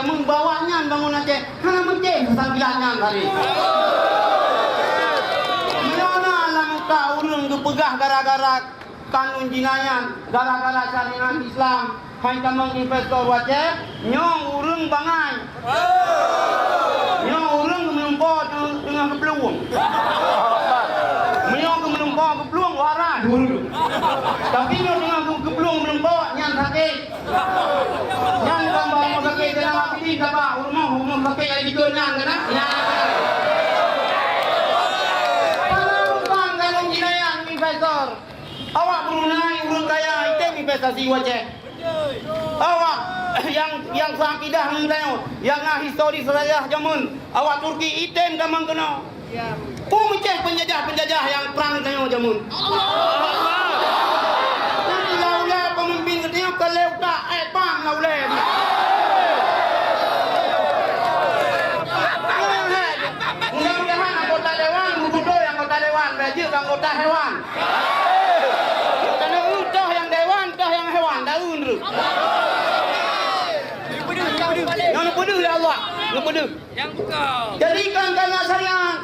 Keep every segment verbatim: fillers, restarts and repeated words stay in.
Bawah nyan bangon Aceh, hana meucéh seusabilan nyan tadi. Meunyoe na lam muka ureuëng geupeugah gara-gara kanun jinayan, gara-gara syariat Islam, hai tamong investor u Aceh, nyoe ureuëng bangai. Nyoe ureuëng geumeulumpo teungoh geuplueng. Meunyoe geumeulumpo geuplueng, waras ureuëng. Tapi nyoe teungoh geuplueng meulumpo, nyan sakét. Nyan kon bak rumoh sakét Zainal Abidin, sabab rumoh, rumoh sakét nyang dikeue nyan keunan. Nyan. Padahai bukan kanun jinayan investor. Awak Brunei ureuëng kaya item investasi u Aceh. Awak nyang, nyang seuakidah ngon tanyoe, nyang na histori sejarah jameun, awak Turki item tamong keunoe. Peue meucéh peunjajah-peunjajah nyang prang tanyoe jameun? Nyan lau-lau peumimpin geutanyoe ka lheueh utak, eh, pam lau-lau. Mudah-mudahan anggota dewan beutôi anggota dewan, bèk jeuet anggota hewan. Karena toh nyang dewan, toh nyang hewan, daun tu. Nyang neupeudeuh lé Allah, neupeudeuh. Jadi kan kana syariat.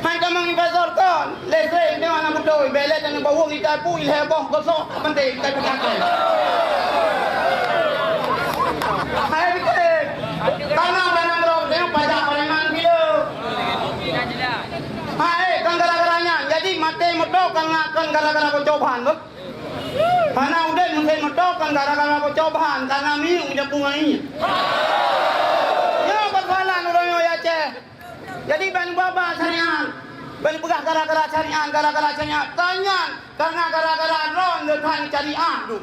Hai tamong investor kon, listrik nyoe hana beutôi, bèk lé tanyoe bawong itai pui lhèe boh gosok, penting itai peucakèe. Hai bikin, kana barang rot nyoe pajak pareman kilo. Hai, kan gara-gara nyan, jadi maté moto kan, kan gara-gara bocoban, beuh. Hana udeb meusén moto kan gara-gara bocoban, kana minyeuk meujapung angén. Nyoe persoalan uroe nyoe di Aceh. Jadi ban baba syariat, ban peugah gara-gara syariat, gara-gara syariat. Tanyan, karena gara-gara droe le that syariat dum.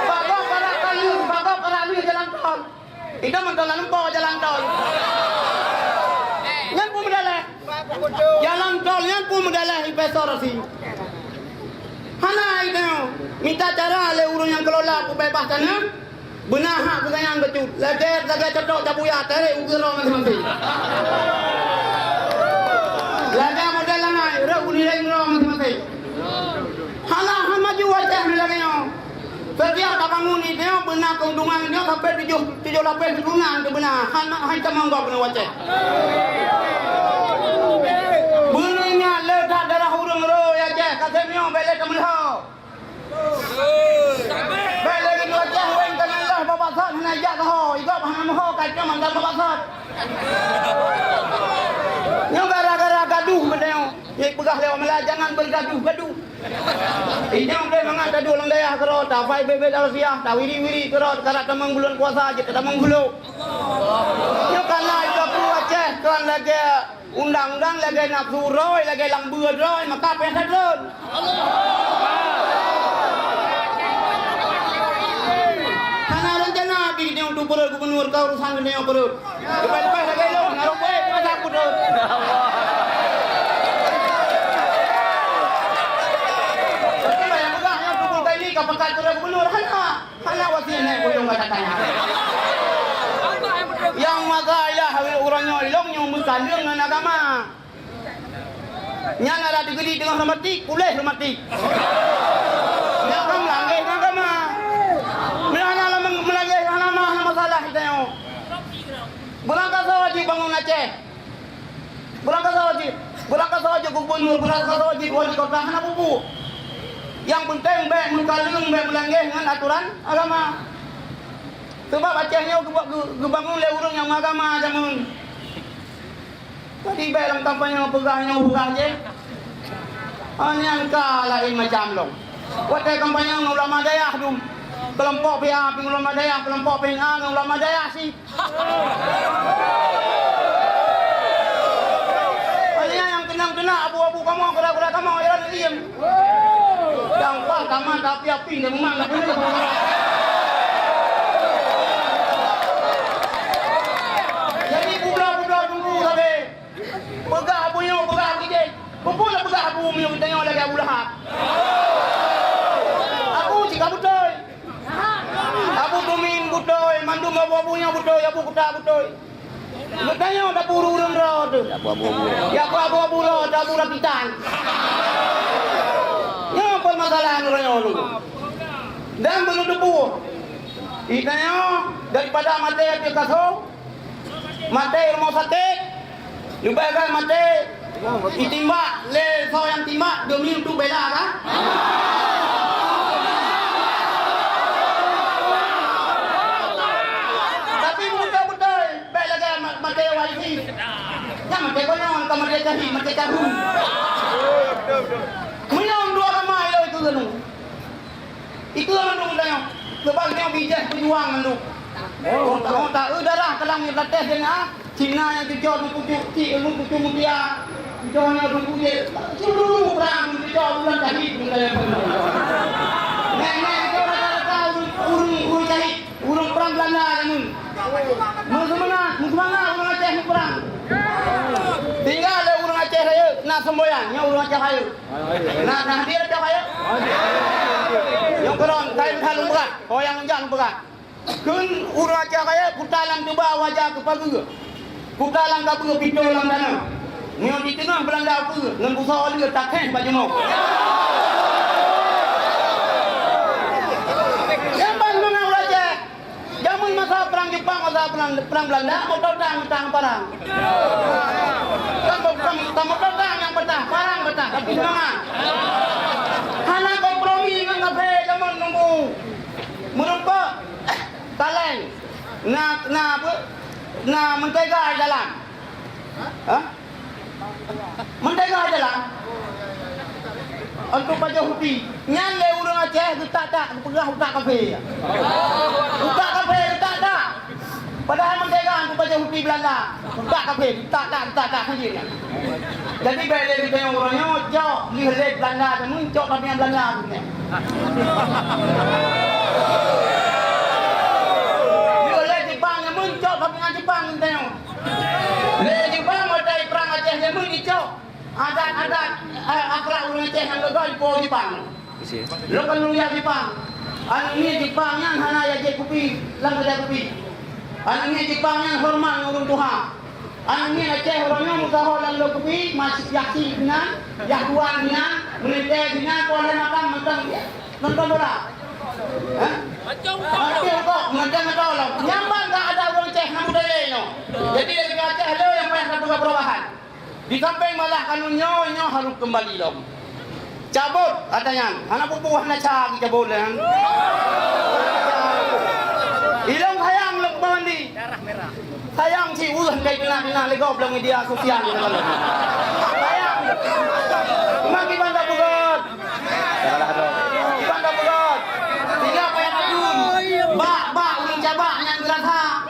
Bak gob karak kayu, bak gob karak lheueh jalan tol. Itu mantong lam lumpoe jalan tol. Nyan pun meudaleh. Jalan tol nyan pun meudaleh investor asing. Hana itu. Minta cara lé ureuëng nyang kelola peubeubaih tanah. Beuna hak peugayang bacut. Lagèe, lagèe cocok cabuya, tarek u keue droe maséng-maséng. Lagèe model langai, rot u nilai droe maséng-maséng. Hana, hana maju Aceh lagèe nyoe. Setiap tabangun itu beuna keuntungan nyoe sampai tujoh, tujoh lapeh turunan teuh beuna. Hana, hai tamong gob keunoe Aceh. Beuneuingat le that darah ureuëng roh Aceh, ka seb nyoe bèk lé tameuleuho. Bèk lé geuduek Aceh wéng ka nyan lheueh babah sot hana jak saho, igob hana meuho ka cuma mantong babah sot. Nyoe gara-gara gaduh beudeungoe. Nyang peugah lé ureuëng Malay, jangan bergaduh-gaduh. Inong deh mangat taduek lam dayah keudroe, tapai bebet Rusia, tawiri-wiri keudroe, karat tamong buleuen puasa jeuet tamong bulo. Nyoe kana ita peue Aceh kon lagèe undang-undang, lagèe nafsu droe, lagèe lam beue droe, maka payah tatreun. Hana rencana di nyoe tu peureuet gubernur ka urusan nyoe peureuet. Leupah-leupah lagèe lôn, harôh beuet masa putôh. Tapi bayang peugah nyoe pukul tadi ka pakat keu gubernur, hana, hana wasiet naik kuyong kata tanya. Nyang masalah uroe nyoe ilong nyoe meukaleueng ngon agama. Nyan ada deungö teungoh rematik, puléh rematik. Nyan kan meulangeh ngon agama. Meunyoe hana lam-, meulangeh hana ma-, hana masalah geutanyoe. Beurangkasoe jih bangon Aceh. Beurangkasoe jih, beurangkasoe jih gubernur, beurangkasoe jih wali kota hana bubu. Nyang penting bèk meukaleueng, bèk meulangeh ngon aturan agama. Seubab Aceh nyoe geuba-, geu-, geubangon lé ureuëng nyang meuagama jameun. Jadi bèk lam kampanye peugah nyoe peugah jih. Oh, nyan ka laén macam lom. Watèe kampanye ngon ulama dayah dum. Keulompok pih A ngon ulama dayah, keulompok pih A ngon ulama dayah sih. Oh, nyan nyang keunong-keunong abu-abu kamoe, kura-kura kamoe, ya, diem. Nyang paih ka mat api-api nyang mat na peue. Jadi, budok-budok dulu sabe. Peugah Abu nyoe, peugah Abu jih. Peue na peugah Abu nyoe geutanyoe lagèe Abu Lahab. Abu cit ka beutôi. Abu Tumin beutôi, mandum abu-abu nyoe beutôi, Abu Kuta beutôi. Geutanyoe tapue ureueng droe teuh. Ya, abu-abu droe, abu rakitan. Nyoe permasalahan uroe nyoe. Dan beuneuteupue. Itanyoe daripada maté ateueh kasô, maté rumoh sakét, leubeh gét maté itimbak lé soe nyang timbak demi untuk bela, kan? Tapi beutôi-beutôi, bèk lagèe ma-, maté ISIS. Nyan maté konyol, ka maté syahid, maté syahid. Meunyoe dua agama ilôn itu keunoe. Itu lam undang-undang. Sebab nyoe bijéh peujuang mandum. Oh, tak, oh, tak, eh, darah kalang nyoe, protes dia, ah. Cina nyang cucok dum pucuk, cik ilmu pucuk mutia. Cucok nyoe dum pucuk. Seluruh perang cucok bulan syahid. Nèk, nèk, cucok rata-rata ureueng, ureueng, ureueng syahid. Ureueng perang Belanda jameun. Meuseumangat, meuseumangat ureueng Aceh meupeurang. Tinggai lé ureueng Aceh Rayeuk, na semboyan, nyoe ureueng Aceh Rayeuk. Na, na hadir Aceh Rayeuk? Nyoe keudroe, kayém that lôn peugah, ho nyang jak lôn peugah. Kheun ureueng Aceh Rayeuk, kuta lam tuba waja keu pageue. Kuta lam kabeue pito lam tanoh. Nyoe di teungoh Belanda ukeue, ngon busoe lé takheh bak jumoe. Nyan ban meunan ureueng Aceh. Jameun masa perang Jepang, masa perang, perang Belanda, moto tang, tang parang. Kan bukan, bukan moto tang nyang peutah, parang peutah, tapi seumangat. Hana kompromi ngon kafé jameun nunggu. Meurumpok, kaleng, na, na apa? Na mentega di dalam. Hah? Mentega jalan. Untuk pajoh huti. Nyan lé ureueng Aceh geutak-tak, geupeugah utak kafé. Utak kafé, geutak-tak. Padahai mentega untuk pajoh huti Belanda. Utak kafé, geutak-tak, geutak-tak saja nyan. Jadi, bèk lé geutanyoe uroe nyoe, cok lheueh lé Belanda, teuma cok tapi nyang Belanda tu nyan. Lheueh lé Jepang, teuma cok tapi nyang Jepang geutanyoe. Lé Jepang watèe prang Aceh jameun icok adat-adat, eh, akhlak ureueng Aceh nyang geugoe ipo Jepang. Lôn kan lôn yak Jepang. Aneuk miet Jepang nyan hana jak jép kupi lam keudai kupi. Aneuk miet Jepang nyan horeumat ngon ureueng tuha. Aneuk miet Aceh uroe nyoe meusaho lam lôn kupi, mas-, yak si sinan, yak tuan sinan, meulintèe sinan, tuan dan makan mantong nonton bola. Hah? Macam kok, mantong nonton bola. Nyan ban ka adat ureueng Aceh nyang budaya nyoe. Jadi, dari Aceh le nyang payah tapeugah perubahan. Di sampéng malah kanu nyoe, nyoe harôh keumbali lom. Cabot, ata nyan. Hana bubuh hana ca geucabot lé nyan. Ilôn sayang lôn keubeue mandi. Sayang cit ureueng kai keunak-keunak lé gob lam media sosial nyan. Sayang. Cuma kiban tapeugöt. Kiban tapeugöt. Sehingga payah takheun. Bak, bak ureueng cabak nyang geurasa.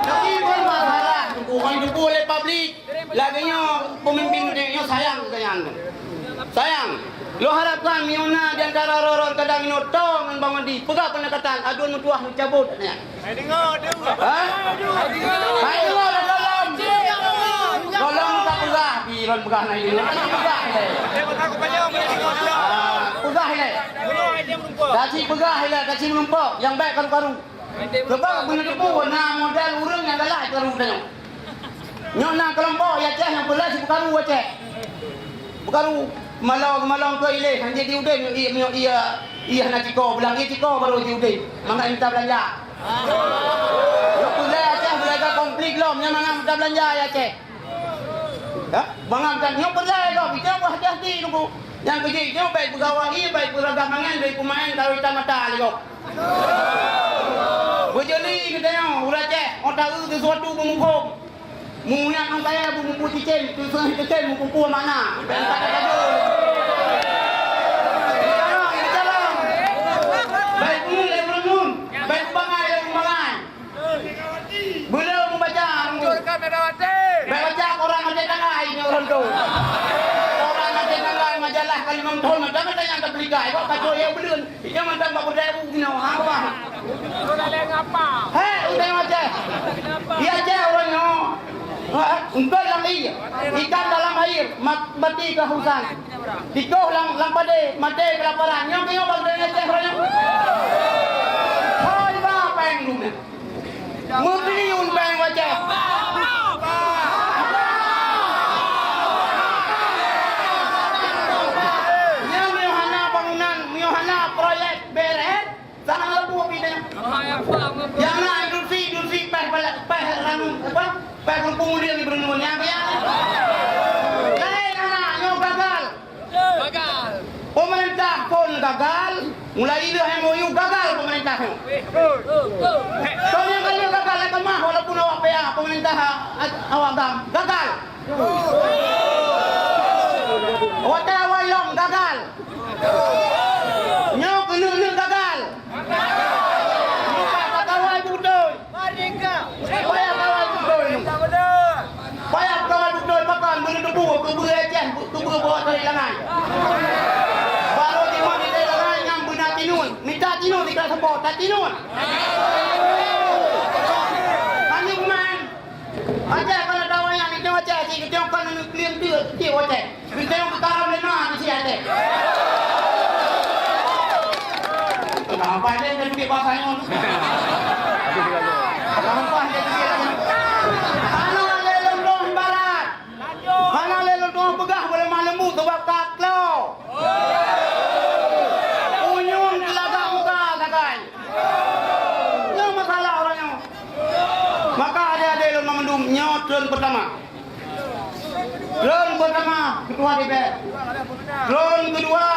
Tapi pun masalah. Bukan dipeu lé publik. Lagèe nyoe peumimpin geutanyoe sayang geutanyoe. Sayang. Lôn harapkan meunyoe na di antara droe-droe kadang inoe toe ngon Bang Wandi peugah peunekatan aduen meutuah meucabot nyan. Hai deungoe, deungoe. Ha? Hai deungoe dah tolong. Tolong tapeugah pi lôn peugah na ilèe. Taci peugah ilèe. Ah, peugah ilèe. Taci peugah ilèe, taci meurumpok nyang bèk karu-karu. Sebab beuneuteupeu na model ureueng nyang galak karu tanyoe. Nyoe na keulompok i Aceh nyang peuleueh sipeukaru Aceh. Peukaru, malong-malong keu ilèe, han jeuet jiudép, i, i, i, i hana ciko, beulang i ciko baru jiudép. Mangat mita beulanja. Nyoe peuleueh Aceh, beulanja konflik lom, nyan mangat mita beulanja i Aceh. Ya, mangat mita, nyoe peuleueh gob, i cok hati-hati nunggu. Nyang keujeuet nyoe bèk peugawa ie, bèk peuragam angèn, bèk peumaén taroe itam mata lé gob. Beujeuet li geutanyoe, ureueng Aceh, ôk taeu sisuatu beumuphom. Meunyan ôk kayèe beumuphom cicém, teuseuneh cicém meupupu makna. Bèk peungeut lé ureueng ngon, bèk peubangai lé ureueng bangai. Beuleue mubaca, bèk baca koran maté tanggai nyoe ureueng tu. Koran maté tanggai, majalah ka limong thôn, macam mana nyang tapeulika, kok kacau ya beuleuen. Inong mantong bak budaya bu inoe, ha, wah. Hai, udang Aceh. Di Aceh ureueng nyoe. Ha, engkol lam ie. Ikan dalam air, mat-, mati kehausan. Tikoh lam, lam padé, mati kelaparan. Nyoe, nyoe bak budaya Aceh ureueng nyoe. Hai, ba pèng dunia. Meubiyun pèng Aceh. Nyoe, nyoe hana bangunan, nyoe hana proyek B R S. Tanah Mulai lheueh M O U gagal pemerintah nyoe. Soe nyang ka lheueh gagal, nyang keumah walaupun awak P A pemerintah a-, a-, awak GAM gagal. Watèe awai lom gagal. Nyoe keuneuk-neuk gagal. Nyoe ka kawai beutôi. Payah kawai beutôi. Payah kawai beutôi pakon beuneuteupeu keubeue Aceh keubeue bawah tari langai. Barô jimeuet di tari langai nyang beuna tinun. Mita tinun dikira sapo, tatinun. Hana kuman. Aceh kana tawa nyan, itu Aceh, si itu kan nuklir tu, tu Aceh. Bintang utara lima di sini ada. Kenapa dia jadi bahasa nyon? Kenapa dia jadi? Hana lé lôn dong barat. Hana lé lôn dong peugah boleh malam bu sebab kaklo. Unyung telaga muka sakai. Nyoe masalah orang nyoe. Maka adé-adé lôn mandum nyoe treun pertama. Treun pertama, ketua D P R. Treun kedua,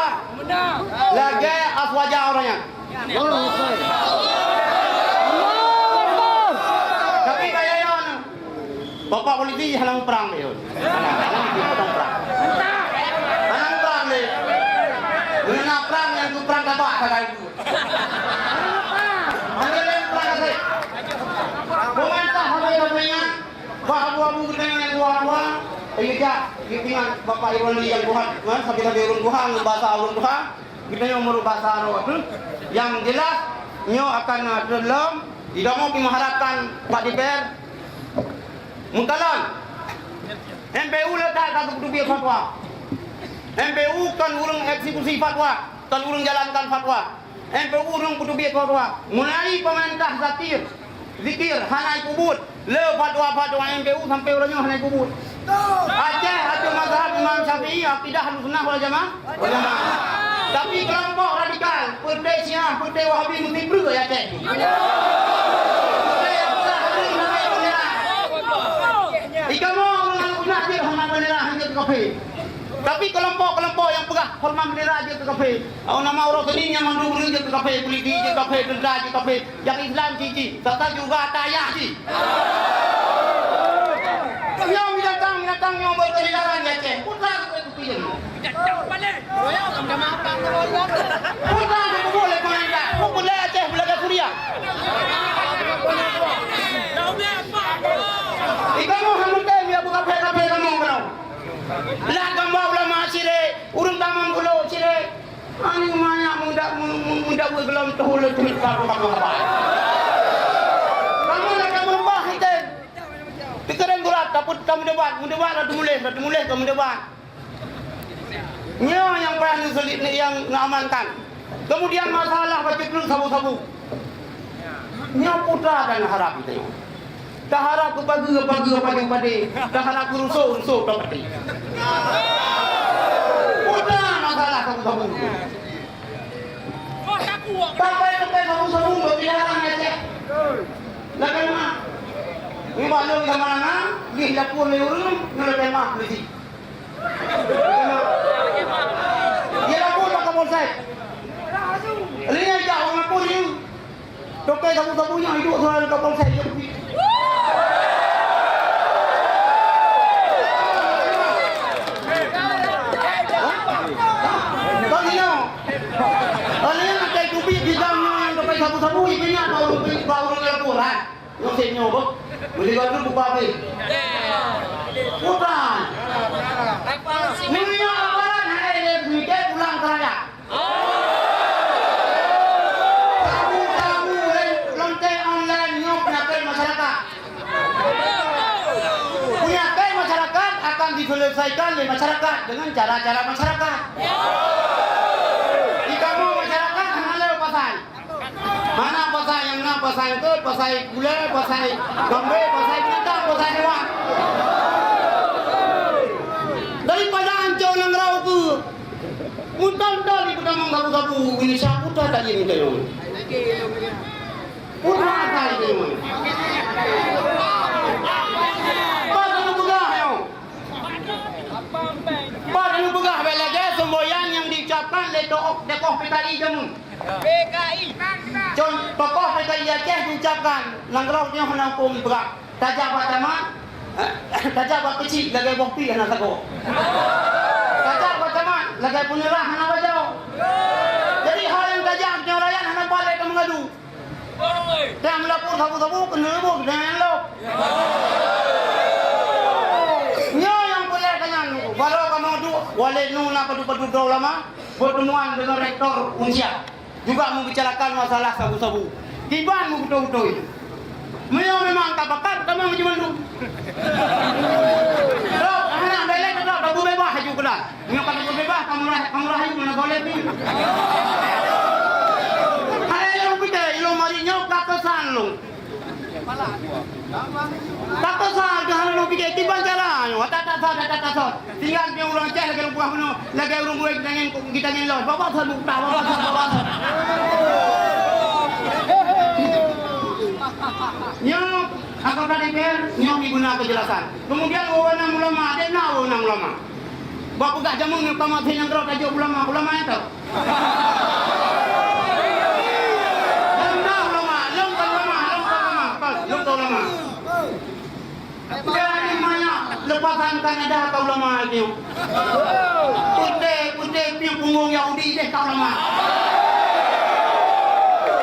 lagèe Aswaja orang nyan. Tapi kaya nyan, Bapak polisi hana perang dia. Hana perang. Hana perang dia. Guna perang yang tu perang tabak sagai tu. Hana perang sagai. Pemerintah hana perang. Bah abu-abu geutanyoe nyang dua-dua, eh, jak, geuingat Bapak Irwandi nyang tuha, eh, sabe-sabe ureueng tuha ngon basa ureueng tuha, geutanyoe meureuh basa droe. Nyang jeulaih, nyoe akan, eh, treun lom, di dalam meuharapkan Pak D P R meukalon. M P U le that ka geupeubiet fatwa. M P U kon ureueng eksekusi fatwa, kon ureueng jalankan fatwa. M P U ureueng peuteubiet fatwa. Mulai pemerintah zakir, zikir hana ipeubuet. Le fatwa-fatwa M P U sampai uroe nyoe hana ipeubuet. Aceh ateueh mazhab Imam Syafi'i, akidah Ahlussunnah wal Jamaah, wal Jamaah. Tapi kelompok radikal, peureute Syiah, peureute Wahabi meusipreuk di Aceh. Ikamoe ureueng Ahlussunnah jeuet hormat bendera, hana jeuet kafé. Tapi kelompok-kelompok nyang peugah hormat bendera jeuet keu kafé. Oh, nama uroe Seunin nyang mandum ureueng jeuet keu kafé, polisi jeuet kafé, tentara jeuet kafé, nyang Islam jih jih, serta juga tayah jih. Nyoe binatang-binatang nyoe berkeliaran di Aceh. Putra keu kupi jeuet. Putra keu kubu lé pemerintah. Kubu lé Aceh, belaga Suria. Ikamoe hana tem ya buka kafé-kafé kamoe keunoe. Lah gambar ulama sirek, ureueng tamong ulo sirek. Aneuk manyak muda, mu-, mu-, muda weueh geulom teuh uleue teuh ka, ka, ka, ka. Kamoe lagèe meubah item. Teukeureueng gurat, tapi ka meudebat, meudebat laju muléh, laju muléh ka meudebat. Nyoe nyang payah neusulit, nyang neuamankan. Kemudian masalah bacut treuk sabu-sabu. Nyoe putra dan harap geutanyoe. Taharap keu pageue, pageue padé-padé. Taharap keu ruso, ruso tapati. Peue na masalah sabu-sabu? Sampai teuka sabu-sabu bak bilaran ya, Cek. Lakai mah. Nibak lôn sama nanga, lih lapor lé ureueng, nyoe lakai mah polisi. Dia lapor bak Kapolsek. Lé nyan jak ureueng lapor, ya. Toke sabu-sabu nyan hidup seorang di Kapolsek je. Kau ni, no. Kau ni, ada tubik bidang nyan, toke sabu-sabu, ipinya baru, baru laporan. Nyoe sép nyoe, boh. Meuli batu buka habéh. Bukan. Meuli nyoe aparat hai lé peumiké pulang ke rakyat. Tabu-tabu lé lonte online nyoe peunyakét masyarakat. Peunyakét masyarakat akan diselesaikan lé masyarakat dengan cara-cara masyarakat. Di kamoe masyarakat hana lé pasai. Hana pasai nyang na, pasai eungkôt, pasai gulèe, pasai gambé, pasai binatang, pasai hewan. Daripada ancô nanggroe keuh, meuton-ton jipeutamong sabu-sabu, Indonesia putra tajak nyoe. Putra tajak nyoe. Pat tapeugah nyoe? Pat tapeugah bèk lagèe semboyan nyang diucapkan lé tokoh, tokoh P K I jameun. Con-, tokoh P K I Aceh diucapkan, nanggroe nyoe hana huköm brat. Tajak bak taman, tajak bak keuchik lagèe boh pih hana sagoe. Tajak bak taman lagèe peuneurah hana bajèe. Jadi, hai nyang tajak nyoe rakyat hana paléh ka meungadu. Nyang meulapor sabu-sabu keuneuk boh dengan lom. Nyoe nyang peureulèe tanyan, barô kamoe duek, Walid Nu na padub-padub droe ulama, pertemuan dengan rektor Unsia. Juga membicarakan masalah sabu-sabu. Kiban meubeutôi-beutôi. Meunyoe memang ka pakat, tamong jimandum. Trok, hana bèk lé, trok, tabeubeubaih aju keunan. Meunyoe ka tabeubeubaih, kamoe raih, kamoe raih aju mana boleh pih. Hai lôn pike, ilôn marit nyoe ka keusan lôn. Ka keusan keu hana lôn pike, kiban cara nyoe, tak, tak, tak, tak, tak, tak. Tinggai piôh ureueng Aceh lagèe ureueng peugah bunoe, lagèe ureueng gurèe geutangieng, geutangieng lom. Babah that bukta, babah that, babah that. Nyoe, anggota D P R, nyoe meubeuna keujelasan. Kemudian, wewenang ulama, ada na wewenang ulama. Bak peugah jameun nyoe ka maté nyang droe tajok ulama, ulama nyan tau. Lôn ka ulama, lôn ka ulama, lôn ka ulama, lôn ka ulama. Jadi manyang leupasan Kanada ka ulama nyoe. Putéh-putéh pieng punggong Yahudi deh ka ulama.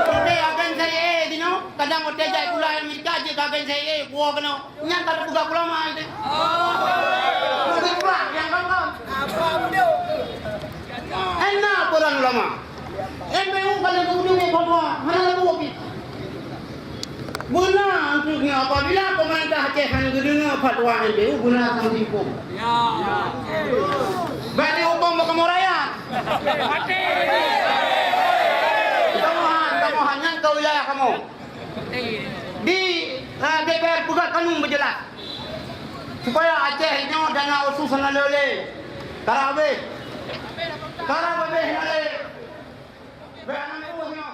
Putéh agen C I A jinoe, kadang putéh jai pula Amerika jeuet keu agen C I A, buah keunoe. Nyan ka teupeugah ulama itu. Bukan pula yang kau. Enak peran ulama. M P U ka lheueh geupeudeuh fatwa, hana lagèe pih. Beuna antueng nyoe apabila pemerintah Aceh hana geudeungoe fatwa M P U, beuna sanksi huköm. Bèk dihukôm bak kamoe rakyat. Kamoe han, kamoe han, nyan keu wilayah kamoe. Di, eh, D P R peugah kanun beujeulaih. Supaya Aceh nyoe dana otsus hana le-le. Ka habéh. Ka habéh hana le. Bèk hana le nyoe.